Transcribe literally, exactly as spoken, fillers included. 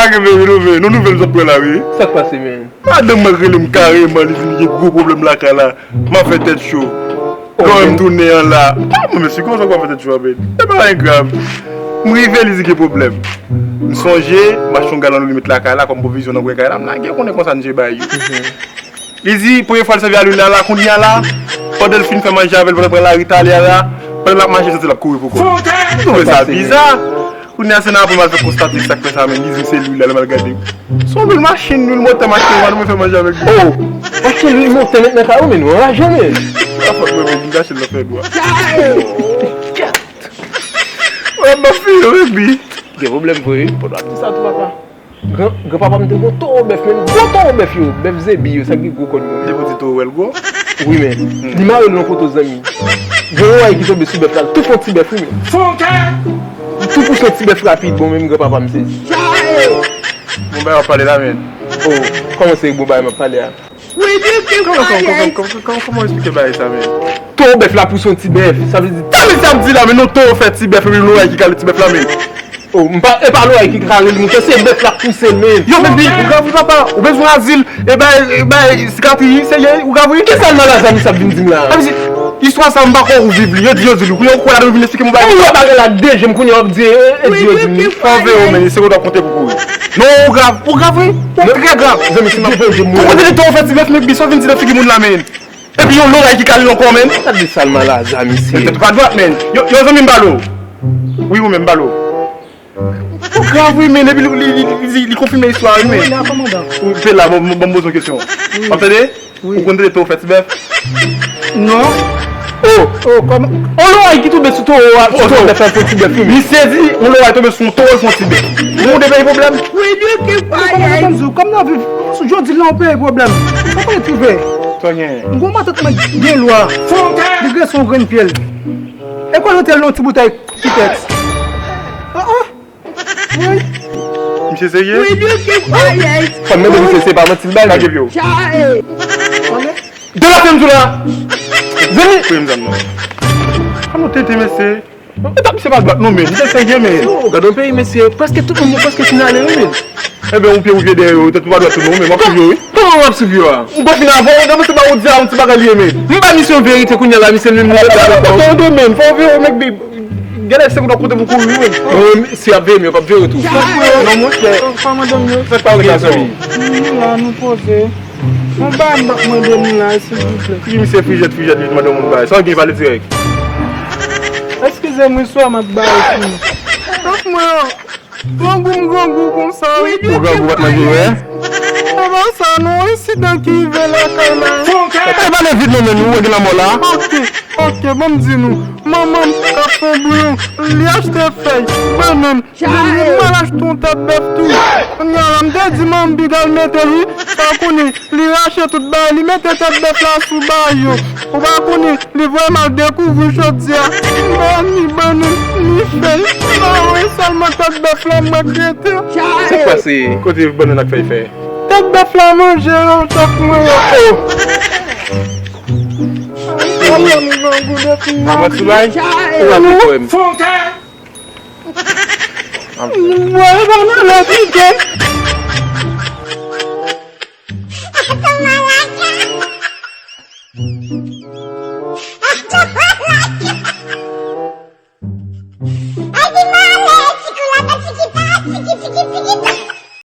Pa gen vere non, men. Non, nouvèl m sot pran la, wi. Sa k pase, men? Madanm mwen rele m kareman, li di m gen gwo pwoblèm lakay la. M ap fè tèt cho. Lè m tounen an la. Ah, mwen, mesye, kòman sa w ap fè tèt cho, men? Se pa anyen grav. M rive, li di gen pwoblèm. M sonje, m achte yon galon dlo li met lakay la, kòm pwovizyon nan kwen kay la, m lage, ou konnen konsa m te bay yo. Li di, premye fwa l sèvi a lwil la, la, kounye a la, pandan l fin fè manje avè l, pandan l pran lari talè a la, pandan l ap mache, santi l ap kouri pou kò l. M twouve sa biza. Kounye a, se nan apre m al fè konstate sa k fè sa, men li di m se lwil la, lè m al gade. Se yon lwil machin, lwil motè machin, mwen fè manje avèk li. Oh! Achte lwil motè nèt nan kay ou, men nou anraje, men. Se pa fòt mwen, men m gache l nan fè dwa. Wè, m ap fini avèk li. Gen pwoblèm vre, wi. Fòk w ap di sa tou, papa. Gran, granpapa m te gon towo bèf, men gwo towo bèf yo, bèf zebi yo, sa ki gwo kòn yo. Depi w di towo, w wè l gwo? Wi, men. Li mare l nan poto, zanmi. Gen yon rèy ki tonbe sou bèf la, l tou fè yon ti bèf, wi, men. Li tou pouse yon ti bèf rapid, bon, men granpapa m sezi. Bon bagay w ap pale la, men. Oh, kòman se bon bagay m ap pale a? Kòman, kòman, kòman, kòman, kòman, kòman w eksplike bagay sa, men? Towo bèf la pouse yon ti bèf, sa vle di. Tande sa m di la, men non, towo fè ti bèf, epi lorèy ki kale ti bèf la, men. Oh, m pa, e pa lorèy ki kale l, monchè, se bèf la k pouse l, men. Yo, men, ou grav, wi, papa, ou bezwen azil, e bay, e bay sikatri, serye, ou grav, wi. Kisa l mal a zanmi sa ap vin di m la? Istwa sa, m pa kwè ou viv li, yo di, yo di l, wi, ou kwè ladan, ou vin eksplike m yon bagay. Ou wè bagay la de je m kounye a, w ap di, e, e, di yo di m. Fò w veye w, men, se kote w ap konte pou kouri. Non, ou grav, ou grav, wi. Ou trè grav. Zanmi, si m ap fè de mo. Ou konn de tan ou fè ti bèf, men, sa w vin di nan figi moun la, men. Epi yon lorèy ki kale l ankò, men. Gad de sa l mal a zanmi, se. Tèt ou pa dwat, men. Yo, yo, zanmi m, m pale w. Wi, ou menm, m pale w. Ou grav, wi, men, epi li, li, li, li, li konfime istwa, wi, men. Wi, la, kòmandan. Ou pe la, bon, bon, bon, m poze yon kesyon. Wi. W ap tande? Wi. Ou konn tande towo fè ti bèf? Non. Oh! Oh, kòman? On lorèy ki tonbe sou towo a, sou towo bèf la, fè ti bèf, wi, men. Misye di, on lorèy tonbe sou yon towo, l fè yon ti bèf. Bon, ou te bay pwoblèm? Wi, di ke pa yay. Kòm nan viv, jodi la, on peye pwoblèm. Sa konn twouve. Sa gen? Gwo matant mwen gen lwa. Li grese yon grenn pye l. E konn antre l nan ti boutèy Kitèks. Ah, ah. Wi. Misye serye? Wi, di ke pa yay. Fò m mande misye se pa manti l bay, men. Lage pye w. De la fèm tou la. Vini. Premye zam nan. An nou tete, mesye. Etap misye pa dwat non, men. Misye serye, men. Oh, gade yon peyi, mesye. Prèske tout moun yo prèske fin ale, wi, men. Enben, ou pye, ou pye dèyè yo, tèt ou pa dwat tou non, men. M ap swiv yo, wi. Kòman w ap swiv yo a? M pa fin avè w, gade se pa ou di a, yon ti bagay li ye, men. M ba misye yon verite kounye a la, misye li menm. Fò w veye w, men. Gen lè se pou n ap koute pou kouri, wi. Non, si y ap veye m, yo p ap veye tou. Non, monchè. Kòman madanm yo? Sa k pa rete a, zanmi? Nou la, nou poze. Yon bagay m t ap mande nou la, silvouplè. Ki misye frijèt, frijèt, li mande yon moun bagay. Sa w gen, pale dirèk. Eskize m, wi, swa m ap bay fini. Donk, mwen, grangou m grangou konsa, wi. Ou grangou, pa t manje, wi. Se pa sa, non, ensidan ki rive lakay la. Kay pale vit non, men nou wè gen lanmò la. Ok, ok, ban m di nou. Manman m k ap fè yon bouyon, li achte fèy, bannann, li, li mal achte yon tèt bèf tou. Kounye a la, m te di manman m big al mete l, wi, sa w konnen, li rache tout bagay, li mete tèt bèf la sou bagay yo. Ou pa konnen, li voye m al dekouvri chòdyè a. M ba ni bannann, ni fèy. M pa wè sèlman tèt bèf la m regrete. Sa k pase? Kote bannann ak fèy fè? Tèt bèf la manje yo, tèt mwen yo. Oh! Maman Soulay, ou pa pou kwè m. Mwen pa nan lè pike.